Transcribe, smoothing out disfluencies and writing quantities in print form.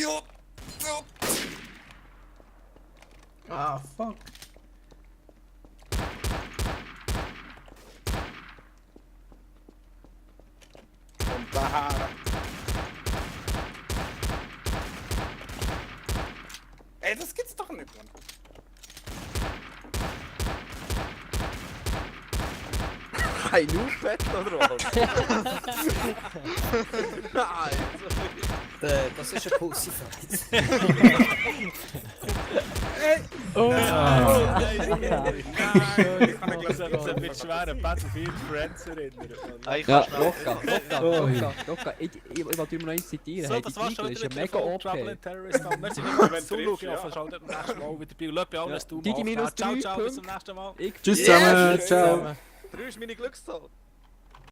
Ja. Ah, fuck. Und daher. Ey, das gibt's doch nicht, Mann. Ein Noob-Bett oder was? Nein, Das ist ein Pussyfight. Oh! Ich mit schweren Battlefield Friends erinnern. Ja, Rocca, ich wollte immer noch eins zitieren. So, Hey, das die war schon Igel ist wieder ja mega OP. Trouble and Terrorist. Wir sind immer wenn zuschauen, ja, verschaltet beim nächsten Mal wieder bei Löppi alles. Digi minus 3 Ciao, ciao, bis zum Punkte. nächsten Mal. Tschüss zusammen, ciao. 3 ist meine Glückszahl.